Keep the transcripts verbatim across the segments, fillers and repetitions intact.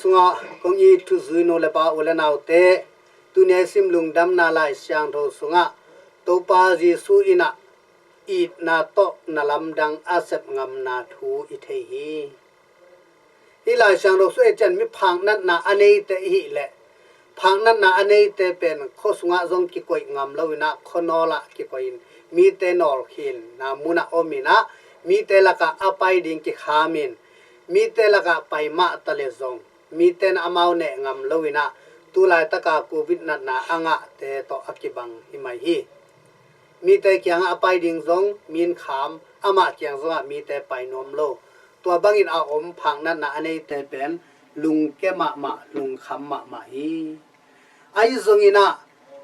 Sungah kong it thuzui nu le pa, u le naute, tuni a i sim Lungdamna Lai Siangtho sungah Topa Jesuh in ah itna tawh na lamdang a sep ngamna thu i thei hi. Hih Lai Siangtho sung i et ciang mi phaknatna a neite i hih leh, phaknatna a neite pen khua sungah zong kikoih ngam lo in ah, khua nawl ah kikoih in, mite nawlkhinna mun ah om in ah, mite lakah a pai ding kikham in, mite lakah pai mah ta le zong mite in amau neh ngam lo in ah, tu laitaka Covid natna a ngahte tawh a kibang hi mai hi. Mite kiangah a pai ding zong mi in kham, amah kiang zongah mite pai nuam lo. Tua bangin a om phaknatna a neite pen lungke mahmah, lungkham mahmah hi. Ahi zongin ah,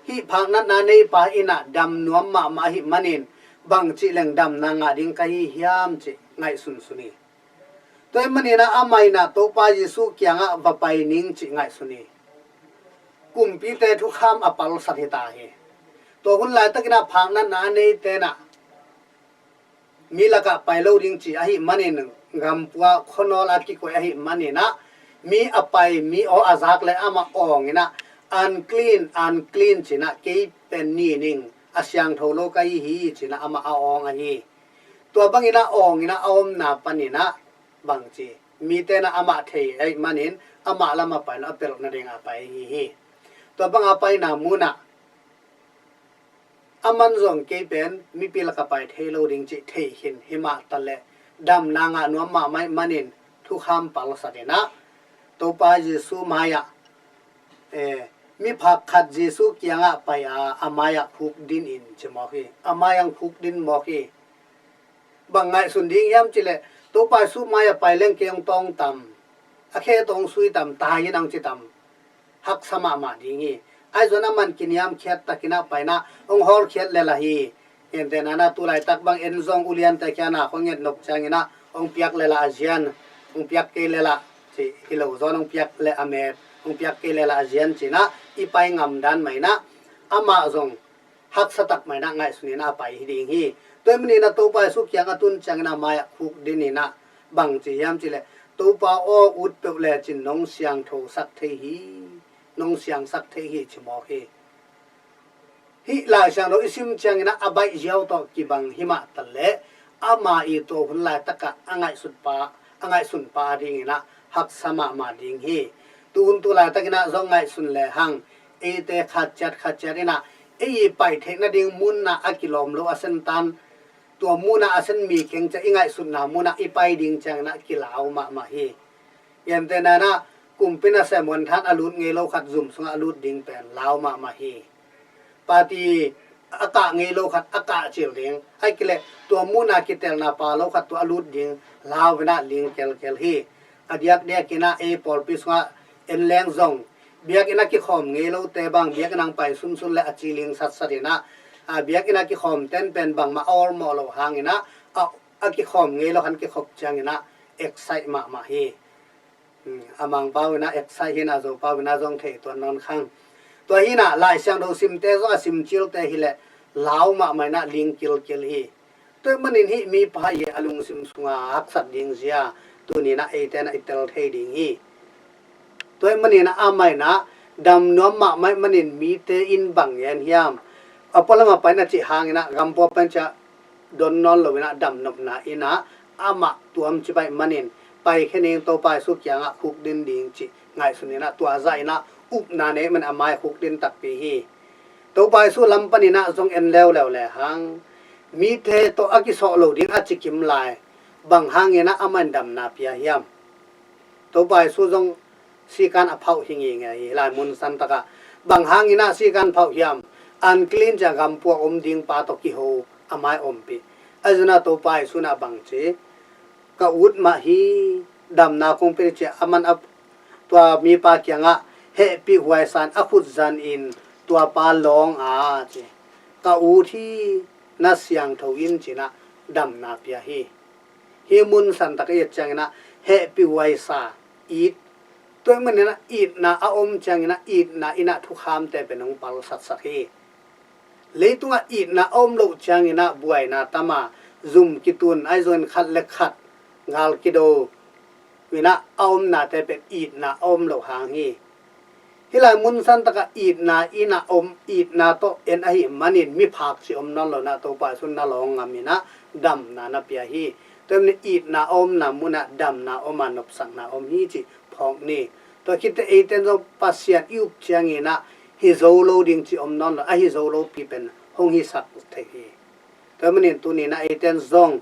hih phaknatna a neipa in ah dam nuam mahmah ahih manin, bangci leng damna ngah ding ka hi hiam cih ngaihsunsun hi. Tua ahih manin ah amah in ah Topa Jesuh kiangah va pai ning cih ngaihsun hi. Kumpite thukham a palsat hi ta hi. Tua hun laitakin ah phaknatna a neite in ah mi lakah pai lo ding ci ahih manin, gampua khua nawl a kikoih ahih manin ah, mi a pai, mi aw a zak le amah awng in ah, "Unclean, unclean," ci in ah, "Kei pen ni ning, a siangtho lo ka hi hi," ci in ah amah a awng ahi. Tua bangin ah awng in ah a omna panin ah, bangci, mite in ah amah thei ahih manin, amah lam a pai in ah a pelh nading a pai ahi hi. Tua bang a paina mun ah, aman zong kei pen mipi lakah pai thei lo ding cih thei khin hi mah ta leh, damna ngah nuam mahmah ahih manin thukham palsat in ah, Topa Jesuh mai-ah, eh, miphak khat Jesuh kiangah pai a, a mai-ah khukdin in ci mawk hi. A mai-ah khukdin mawk hi. Bang ngaihsun ding hiam cih leh, Topa Jesuh mai-ah pai leng kei hong tawng tam, a khe tawh hong sui tam, tai in hong ci tam, haksa mahmah ding hi. Ahi zongin aman kiniamkhiat takin ah pai in ah hong hawlkhiat lel ahi. Gentehna in ah tu laitak bang en zong uliante kiangah khua nget nop ciangin ah hong piak lel ah a zian, hong piak kei lel ah, ci hi lo, zong hong piak leh a met, hong piak kei lel ah a zian ci in ah i pai ngam dan mah in ah, amah zong haksa tak mah in ah ngaihsun in ah a pai hi ding hi. Tua ahih manin ah Topa Jesuh kiangah a tun ciangin ah a mai-ah khukdin in ah, bangci hiam cih leh, "Topa aw, ut peuh lecin nong siangthosak thei hi, nong siangsak thei hi," ci mawk hi. Hih Lai Siangtho i sim ciangin ah a baih ziau tawh kibang hi mah ta leh, ama i tua hun laitakah a ngaihsut pa, a ngaihsun pa a dingin ah haksa mahmah ding hi. Tu hun tu laitakin ah zong ngaihsun lehang, eite khat ciat khat ciat in ah, ei i pai theih nading mun ah a kilawm lo a sentan, tua mun ah a sen mi keng ciah i ngaihsutna mun ah i pai ding ciangin ah kilau mahmah hi. Gentehna in ah, kumpi nasem muanthan a lut ngei lo khat zum sungah a lut ding pen lau mahmah hi. Party a kah ngei lo khat a kah cil ding, ahih kei leh tua mun ah kitelna pha lo khat tua a lut ding, lau in ah ling kelkel hi. A diakdiakin ah ei pawlpi sungah en leng zong, biakinn a kikhawm ngei lote bang, biakinn ah pai sunsun leh a ci ling satsat in ah, a biakinn a kikhawmte'n pen bangmah a awlmawh loh hangin ah, a, a kikhawm ngei lo khat kikhop ciangin ah excite mahmah hi. Hmm, a Mangpau in ah excite hi in ah, Zopau in ah zong thei tuan nawn khang. Tua hi in ah Lai Siangtho simte zong a simcilte hi leh lau mahmah in ah ling kilkil hi. Tua ahih manin hih mipa i a lungsim sunga haksat ding zia tuni in ah eite in ah i tel thei ding hi. Tua ahih manin ah amah in ah dam nuam mahmah ahih manin mite in bang gen hiam? A pualam a pai in ah cih hangin ah, gampua pai in ciah don nawn lo in ah, damnopna in ah amah tuam ci baih manin, "Paikhia ning, Topa Jesuh kiangah khukdin ding," cih ngaihsun in ah, tua zah in ah upna nei man a mai khukdin takpi hi. Topa Jesuh lam panin ah zong en leuleu lehang, mite tawh a kisawh lo ding a cikim lai, bang hangin ah amah in damna pia hiam? Topa Jesuh zong sikan a phauh hi ngingei hi, lai mun santakah. Bang hangin ah sikan phauh hiam? Unclean ci a, gampua om ding pa tawh kiho a mai ompih. Ahi zongin ah Topa Jesuh in ah bangci, "Ka ut mah hi, damna kong pia hi," ci a, aman a, tua mipa kiangah hehpih huai sa in a khut zan in tua pa lawng a, ci, "Ka ut hi, na siangtho in," ci in ah damna pia hi. Hih mun santak i et ciangin ah hehpih huai sa, it. Tua ahih manin ah itna a om ciangin ah itna in ah thukhamte pen hong palsatsak hi. Leitungah itna a om loh ciangin ah buaina tam a, zum kitun, ahi zongin khat le khat gal kido, Inah a omnate pen itna a om loh hang hi. Hih lai mun san takah itna in a om, itna tawh en ahih manin miphak cih om nawn lo inah Topa Jesuh in na lawng ngam inah damna na pia hi. Tua hi manin itna a omna munah damna om a, nopsakna om hi cih phawk ni. Tua khit teh eite in zong Pasian i up ciangin ah hi zo lo ding cih om nawn lo, a hi zo lopi pen hong hisak thei hi. Tua hi manin tuni inah eite in zong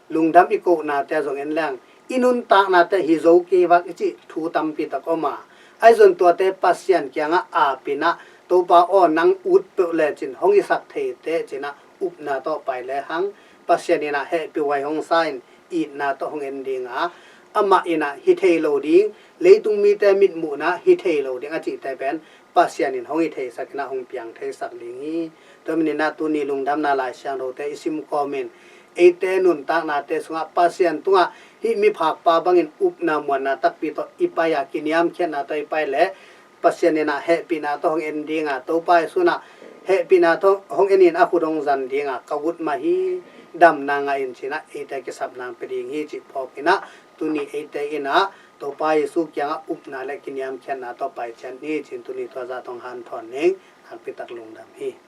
lungdam i kohnate ah zong en leng, i nuntaknate hi zo kei vak i cih thu tampi tak om a, ahi zong tuate Pasian kiangah ap inah, Topa aw, nang ut peuh lecin hong hisak thei teh ci inah upna tawh pai lehang, Pasian inah hehpih huai hong sa in, itna tawh hong en ding a, amah inah hi thei lo ding, leitung mite mitmuhna hi thei lo ding a cihte pen Pasian in hong hi theisak inah hong piang theisak ding hi. Tua hi manin ah tuni lungdamna Lai Siangthote i sim kawmin, eite nuntaknate sungah Pasian tungah hih miphakpa bangin upna muanna takpi tawh i pai a, kiniamkhiatna tawh i pai leh Pasian inah hehpihna tawh hong en ding a, Topa Jesuh inah hehpihna tawh hong en in a khut hong zan ding a, ka ut mah hi, damna ngah in ci inah eite kisap nang pia ding hi cih phawk inah, tuni eite inah Topa Jesuh kiangah upna le kiniamkhiatna tawh pai ciat ni cin tuni tua zah tawh hong hanthawn ning. Nakpi tak lungdam hi.